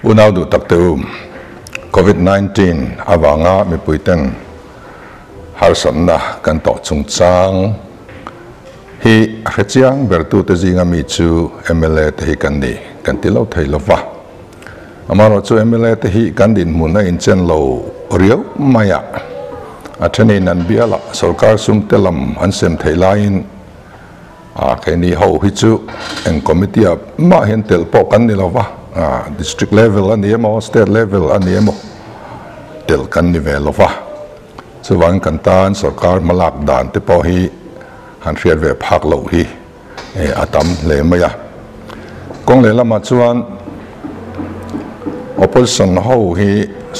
Unau duh tak te u, Covid 19 avanga mipuiten harsatna kan tawh chungchang hi a hrechiang bertute zinga mi chu mla te hi kan ni kan ti lo thei lo va. Amaherawhchu mla te hi kan dinhmun a inchen lo riau mai a, a thenin an bialah sorkar sum te lam an sem theih laiin a keini ho hi chu eng committee ah mah hian telh pawh kan ni lo va, district level a ni emaw state level a ni emaw telh kan ni ve lo va. Chuvangin kan tan sorkar hmalak dan te pawh hi han hriat ve phak loh hi a tam hle mai a. Kawng lehlamah chuan opposition ho hi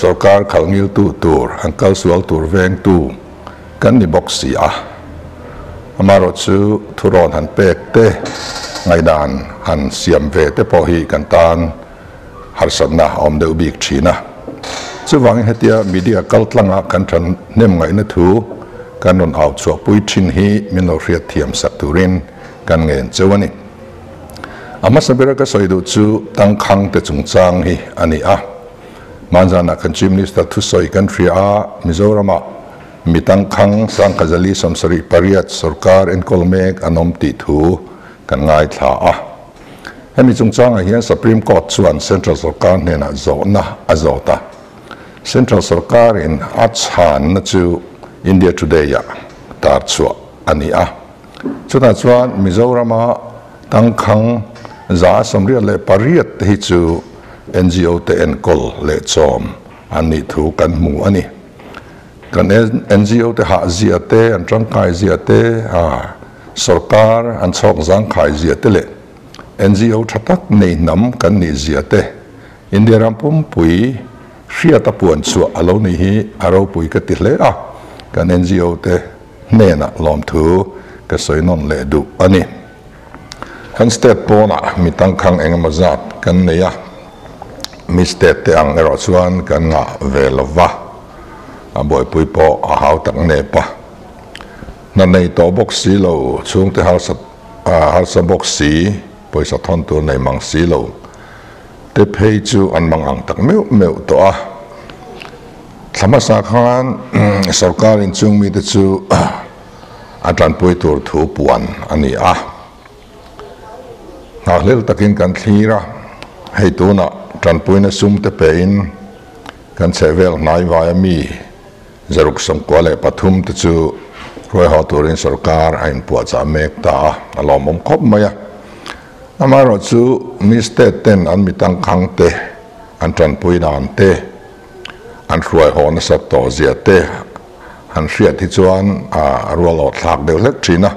sorkar khalh ngiltu tur, an kal sual tur vengtu kan ni bawk si a. Amaherawhchu thurawn han pek te, ngaihdan han siam ve te pawh hi kan tan harsatna a awm deuh bik thin a. Chuvangin hetia media kaltlanga kan thahnem ngaihna thu kan rawn au chhuahpui thin hi min lo hriat thiam sak turin kan ngen cheu a ni. A hmasa bera ka sawi duh chu tangkhang te chungchang hi a ni a. Hmanzanah kan Chief Minister thusawi kan hria a, Mizoramah mi tangkhang Sangkhazali 78 sorkar enkawl mek an awm tih thu kan ngaithla a. Hemi chungchangah hian Supreme Court chuan Central sorkar hnenah zawhna a zawt a. Central sorkarin a chhanna chu India Today-ah tar chhuah a ni a. Chutah chuan Mizorama tangkhang 188 te hi chu NGO te enkawl leh chawm an nih thu kan hmu a ni. Kan NGO te hah zia te, an tangkai zia te, sorkar an chhawk zangkhai zia te leh NGO tha tak nei hnam kan nih zia te India ram pumpui hriat a puan chhuah a lo nih hi a ropui ka ti hle a, kan NGO te hnenah lawmthu ka sawi nawn leh duh a ni. Kan state pawnah mi tangkhang engemaw zat kan nei a, mi state te ang erawh chuan kan ngah ve lo va, a buaipui pawh a hau tak nep a. Hna nei tawh bawk si lo, chhungte harsa harsa bawk si, pawisa thawn tur nei mang si lo te phei chu an mang ang tak meuh meuh tawh a. Thla hmasa khan sorkar inchung mite chu a tanpui tur thu puan a ni a. Nghakhlel takin kan thlir a, hei tunah tanpuina sum te pein kan chhehvel hnaivaia mi 693 te chu hruaihaw turin sorkar a inpuahchah mek ta a, a lawmawm khawp mai a. Amaherawhchu mi state ten an mi tangkhang te, an tanpui dan te, an hruaihaw nasat tawh zia te han hriat hi chuan a rual awh thlak deuh hlek thin a.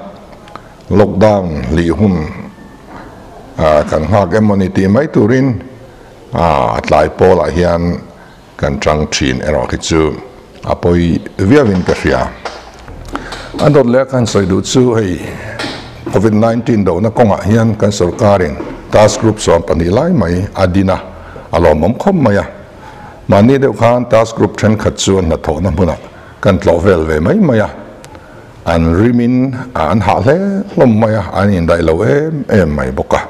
Lockdown lih hun kan nghak emaw ni tih mai turin a tlai pawlah hian Kan chang thin erawh khi chu a pawi viauin ka hria. A dawt leh a kan sawi duh chu hei Covid 19 dohna kawngah hian kan sorkarin task group 12 lai mai a din a, a lawmawm khawp mai a. Mahni deuh khan task group thenkhat chu an hnathawhna hmunah kan tlawh vel ve mai mai a, an rimin an hah hle hlawm mai a, an indaih lo em em mai bawk a.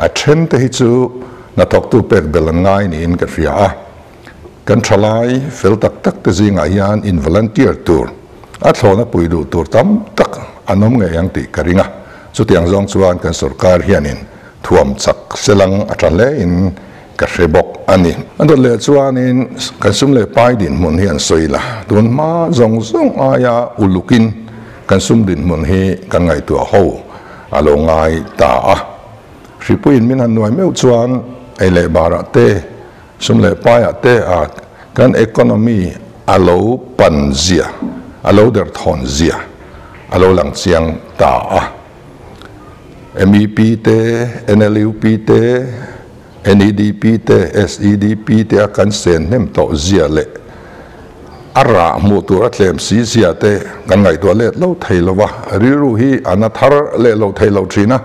A then te hi chu hnathawktu pek bel an ngai niin ka hria a, kan thalai fel tak tak te zingah hian in volunteer tur, a thlawhna pui duh tur tam tak an awm ngei ang tih ka ring a, chutiang zawng chuan kan sorkar hianin thuam chak selang a tha hle in ka hre bawk a ni. A dawt leh chuanin kan sum leh pai dinhmun hi an sawi la, tun hma zawng zawng aia ulukin kan sum dinhmun hi kan ngaihtuah ho a lo ngai ta a. Hripuiin min han nuai meuh chuan ei leh barah te, sum leh paiah te a kan economy a lo pan zia, a lo derthawn zia a lo lang chiang ta a. MEP te, NLUP te, NEDP te, SEDP te a kan sen hnem tawh zia leh a rah hmuh tur a tlem si zia te kan ngaihtuah let lo thei lo va, rilru hi a na thar leh lo thei lo thin a.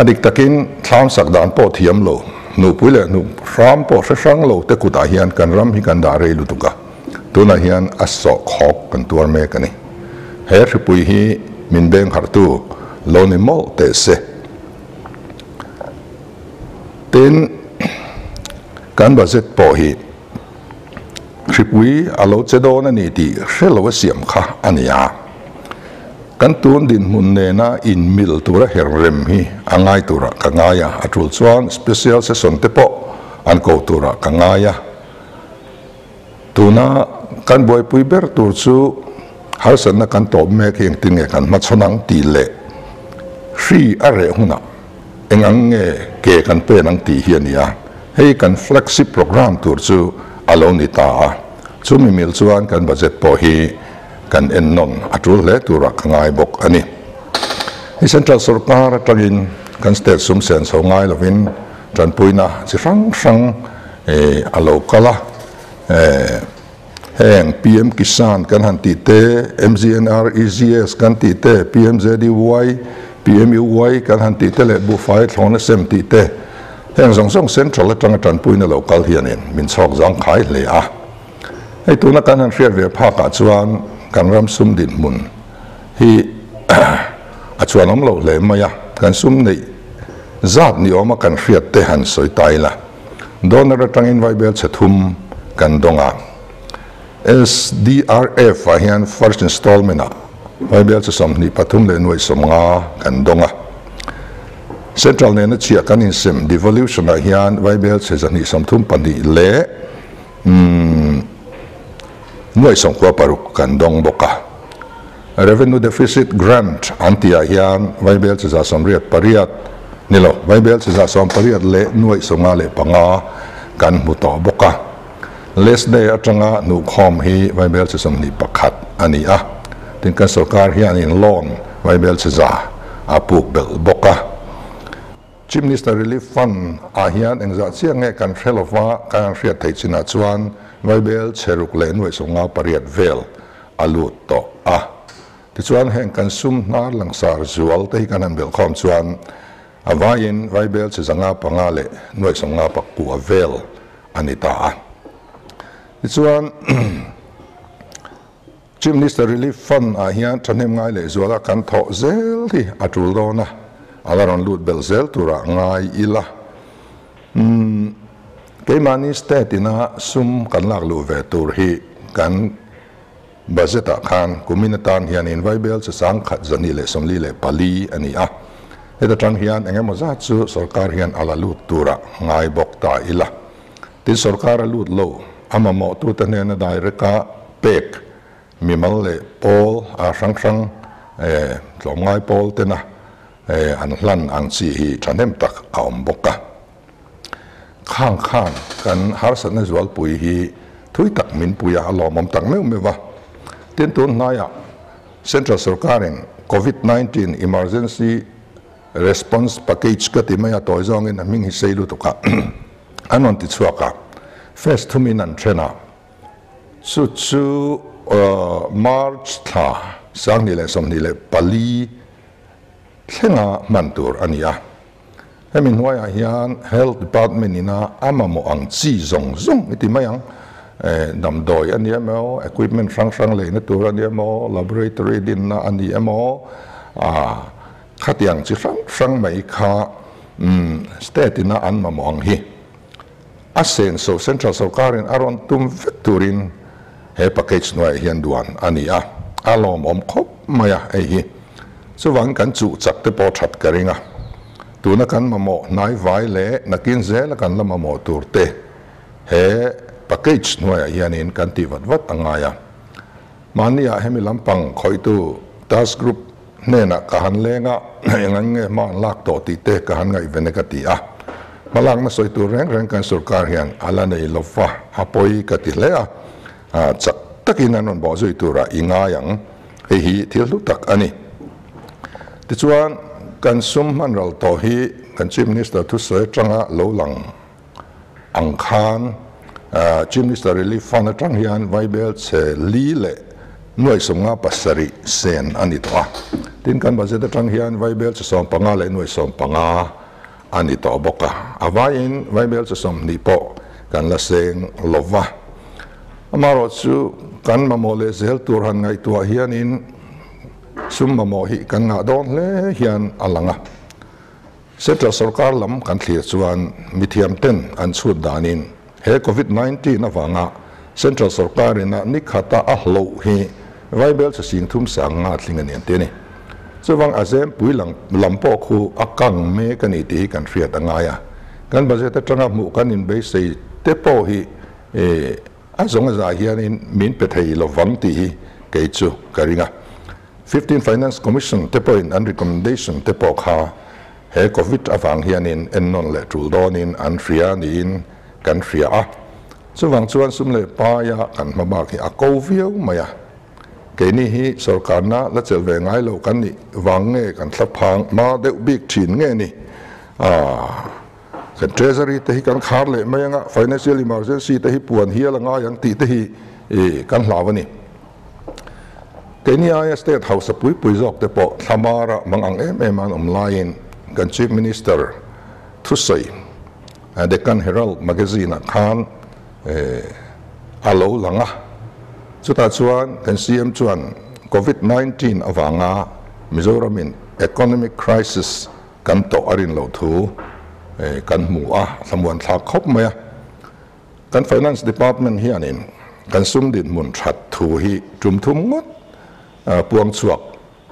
A dik takin thlam sak dan pawh thiam lo, hnuhpui leh hnuh hram pawh hre hrang lo te kutah hian kan ram hi kan dah rei lutuk a, tunah hian a sawh khawk kan tuar mek a ni. He hripui hi min beng harhtu lo ni mawlh teh se. Tin, Kan budget pawh hi hripui a lo che dawn a ni tih hre lo a siam kha a ni a. Kan tun dinhmun nena inmil tura her rem hi a ngai turah ka ngai a, a tul chuan special session te pawh an ko turah ka ngai a. Tuna kan buaipui ber tur chu harsatna kan tawp mek hi engtin nge kan hmachhawn ang tih leh hri a reh hunah eng ang nge ke kan pen ang tih hi a ni a. Hei kan flagship programme tur chu a lo ni ta a, chumi mil chuan kan budget pawh hi kan ennawn a tul hle turah ka ngai bawk a ni. Hei central sorkar atangin kan state sum sen chho ngai lovin tanpuina chi hrang hrang a lo kal a, heng PM Kisan kan han tih te, MGNREGS kan tih te, PMJDY, PMUY kan han tih te leh buhfai thlawna sem tih te, heng zawng zawng central atanga tanpuina lo kal hianin min chhawk zangkhai hle a. Hei tuna kan han hriat ve phakah chuan kan ram sum dinhmun hi a chuanawm lo hle mai a, kan sum neih zat ni awma kan hriat te han sawi ta ila. Donor atangin vaibel chhe thum kan dawng a, SDRF ah hian first installment ah vaibel chhe 23 nuai 50 kan dawng a. Central nena chhiah kan insem devolution ah hian vaibel chhe 132 leh nuai 96 kan dawng bawk a. Revenue deficit grant an tihah hian vaibel chhe 88 ni lo, vaibel chhe 180 leh nuai 55 kan hmu tawh bawk a. Less day atanga hnuhkhawm hi vaibel chhe 21 a ni a. Tin, kan sorkar hianin loan vaibel chhe 100 a puk belh bawk a. Chief Minister Relief Fund ah hian engzah chiah nge kan hre lova, kan han hriat theih chinah chuan vaibel chhe 6 leh nuai 58 vel a lut tawh a. Tichuan heng kan sum hnar langsar zual te hi kan han belhkhawm chuan a vaiin vaibel chhe 505 leh nuai 59 vel a ni ta a. Tichuan Chief Minister Relief Fund ah hian thahnem ngai leh zuala kan thawh zel hi a tul dawn a, a la rawn lut belh zel turah ngai ila. Keimahni state ina sum kan lak luh ve tur hi kan budget ah khan kumin atan hianin vaibel che 1,244 a ni a. Heta tang hian eng emaw zat chu sorkar hian a la lut turah ngai bawk ta ila. Tin, sorkar a lut lo, a mamawhtute hnena direct a pek mimal leh pawl a hrang hrang tlawmngai pawl tena an hlan ang chi hi thahnem tak a awm bawk a. Khang khan kan harsatna zualpui hi thui tak min pui a, a lawmawm tak meuh meuh va. Tin, tun hnaiah Central sorkarin Covid 19 Emergency Response Package ka ti mai a, tawi zawngin a hming hi sei lutuk a, an rawn ti chhuak a, phase thumin an then a, chu chu March thla 2024 thlenga hman tur a ni a. Hemi hnuaiah hian Health Department ina a mamawh ang chi zawng zawng i ti mai ang, damdawi a ni emaw, equipment hrang hrang leina tur a ni emaw, laboratory dinna a ni emaw, khatiang chi hrang hrang mai kha state ina an mamawh ang hi a senso central sorkarin a rawn tum vek turin he package hnuaiah hian duan a ni a, a lawmawm khawp mai a hei hi. Chuvangin kan chuh chak te pawh that ka ring a, tuna kan mamawh hnai vai leh nakin zela kan la mamawh tur te he package hnuaiah hianin kan tih vat vat a ngai a. Mahniah hemi lampang khawihtu task group hnenah ka han leng a, eng ang nge hma an lak tawh tih te ka han ngaihven e ka ti a. Hmalakna sawi tur reng reng kan sorkar hian a la nei lo va, a pawi ka ti hle a, chak takin an rawn bawhzui turah i ngai ang. Hei hi thil hlu tak a ni. Tichuan, kan sum hman ral tawh hi kan Chief Minister thusawi atanga lo lang ang khan Chief Minister Relief Fund atang hian vaibel chhe li leh nuai 57 sen a ni tawh a. Tin, kan budget atang hian vaibel chhe 15 leh nuai 15 a ni tawh bawk a. A vaiin vaibel chhe 20 pawh kan la seng lo va. Amaherawh chu kan mamawh leh zel tur han ngaihtuah hianin sum mamawh hi kan ngah dawn hle hian a lang a. Central sorkar lam kan thlir chuan mithiam ten an chhut danin. He Covid 19 avanga Central sorkar ina ni khata a hloh hi Vaibel chhe sing thum sang nga tling a ni an ti a ni. Chuvang a zem pui lang lam pawh khu a kang mek a ni tih hi kan hriat a ngai a. Kan budget atanga hmuh kan inbeisei te pawh hi a zawng a zah hianin min pe thei lovang tih hi kei chu ka ring a. 15 Finance Commission te pawhin an recommendation te pawh kha he Covid avang hianin ennawn leh tul dawnin an hria niin kan hria a. Chuvang chuan sum leh paia kan hma bak hi a ko viau mai a. Keini hi sorkarna la chelh ve ngai lo kan nih vang nge kan thla phang hma deuh bik thin nge ni? Aaa. Kan Treasury te hi kan khar leh mai anga financial emergency te hi puan hial a ngai ang tih te hi kan hlau a ni. Keini aia state hausa pui pui zawk te pawh thlamara mang ang em em an awm laiin kan Chief Minister thusawi Deccan Herald magazine ah khan a lo lang a. Chutah chuan kan CM chuan Covid 19 avanga Mizoramin economic crisis kan tawh a rin loh thu kan hmu a, thlamuan thlak khawp mai a. Kan Finance Department hianin kan sum dinhmun that thu hi tum thum ngawt puang chhuak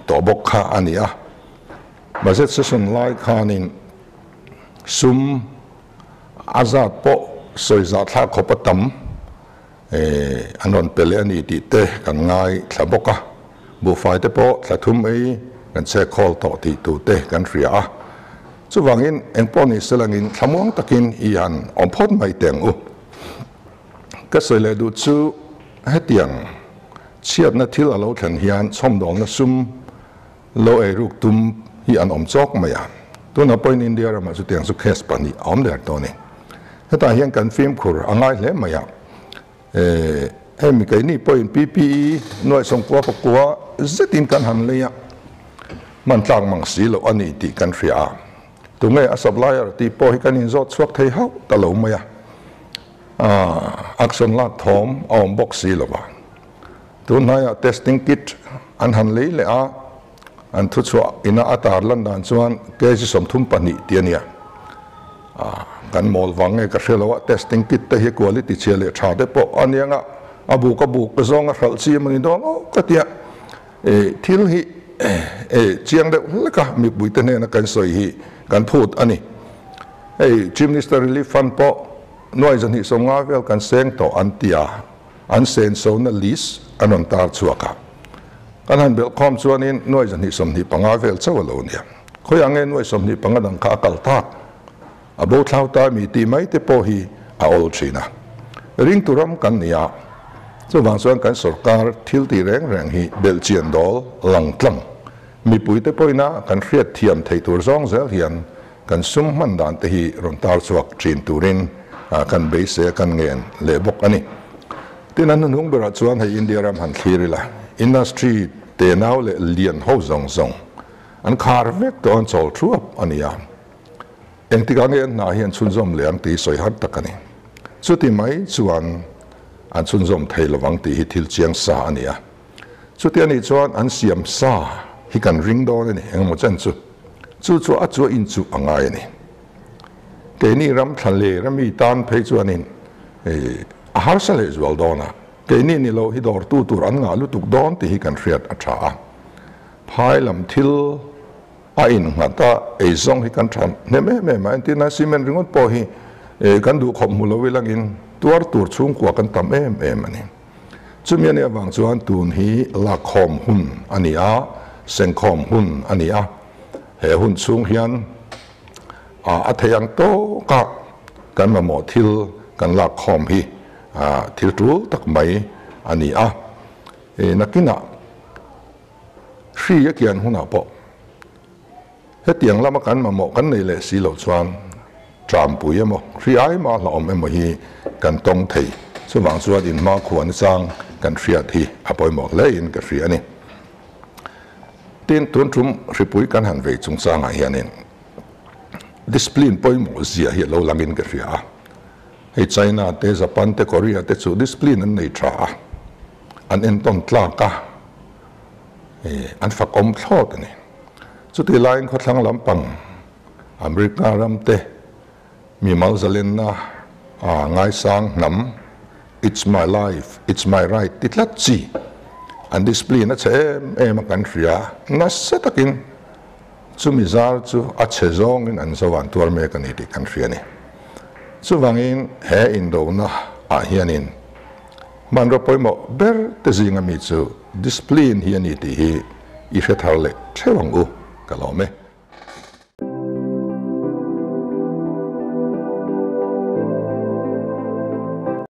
tawh bawk kha a ni a. Budget session lai khanin sum a zat pawh sawi zah thlak khawp a tam an rawn pe leh a ni tih te kan ngai thla bawk a. Buhfai te pawh thla thum ei kan chek khawl tawh tih tu te kan hria a. Chuvangin eng pawh ni se langin thlamuang takin i han awm phawt mai teh ang u. Ka sawi leh duh chu hetiang chhiatna thil a lo thlen hian chhawmdawlna sum lo ei ruk tum hi an awm chawk mai a. Tunah pawhin India ramah chutiang chu case pahnih a awm der tawh a ni. Hetah hian kan fimkhur a ngai hle mai a. Hemi keini pawhin PPE nuai sawmkua pakua zetin kan han lei a, hman tlak mang si loh a ni tih kan hria a. Tunge a supplier tih pawh hi kan inzawt chhuak thei hauh ta lo mai a, action lak thawm a awm bawk si lo va. Tun hnaiah testing kit an han lei leh a, an thuchhuah ina a tar lan dan chuan kg 32 tih a nia. Kan mawl vang nge ka hre lo a, testing kit te hi quality chhia leh tha te pawh a nia nga, a buk a buk zawng a hralh chi emaw ni dawn aw ka tia. Thil hi chiang deuh hlek a mipui te hnena kan sawi hi kan phut a ni. Hei Chief Minister Relief Fund pawh nuai 250 vel kan seng tawh an ti a. An sensona list an rawn tar chhuak a, kan han belh khawm chuanin nuai 225 vel chauh a lo nia. Khawiah nge nuai 25 dang kha a kal tak? A bo thlau ta mi tih mai te pawh hi a awl thin a. Ringtu ram kan ni a, chuvang chuan kan sorkar thil tih reng reng hi belhchian dawl lang tlang mipui te pawhina kan hriat thiam theih tur zawng zel hian kan sum hman dan te hi rawn tar chhuak thin turin kan beisei a, kan ngen leh bawk a ni. Tin, an hnuhnung berah chuan hei India ram han thlir ila, industry tenau leh lian ho zawng zawng an khar vek tawh an chawl thuap a ni a. Engtikah nge an hna hi an chhunzawm leh ang tih sawi har tak a ni. Chuti mai chuan an chhunzawm thei lovang tih hi thil chiang sa a ni a. Chuti a nih chuan an siam sa hi kan ring dawn a ni, engemaw chen chu. Chu chu a chu a inchuh a ngai a ni. Keini ram thla ler a mi tan phei chuanin a harsa leh zual dawn a, keini ni lo hi dawrtu tur an ngah lutuk dawn tih hi kan hriat a tha a. Phai lam thil a innghat a, eizawng hi kan tha hnem em em a, entirna cement ringawt pawh hi kan duhkhawp hmu lo ilangin tuar tur chhungkua kan tam em em a ni. Chumi a nih avang chuan tun hi lakkhawm hun a ni a, sengkhawm hun a ni a. He hun chhung hian a thei ang tawka kan mamawh thil kan lakkhawm hi thil tul tak mai a ni a. Nakinah hri a kian hunah pawh Hetiang lama kan mamawh kan nei leh si loh chuan Trampui emaw, hri ai mah hlauhawm emaw hi kan tawng thei. Chuvang chuan inhma khuan chang kan hriat hi a pawimawh hle in ka hria a ni. Tin, tun tum hripui kan han vei chungchangah hianin discipline pawimawh zia hi a lo langin ka hria a. Hei China te, Japan te, Korea te chu discipline an nei tha a, an entawn tlak a, an fakawm thlawt a ni. Chutih laiin khawthlang lampang America ram te mimal zalenna Ngaisang hnam, It's my life, it's my right ti tlat chi an discipline a chhe em em a kan hria. Nasa takin chumi zar chu a chhe zawngin an zo an tuar mek a ni tih kan hria a ni. Chuvangin he indona ah hianin hmanraw pawimawh ber te zinga mi chu discipline hi a ni tih hi i hre thar leh theuh ang u ka lawm e.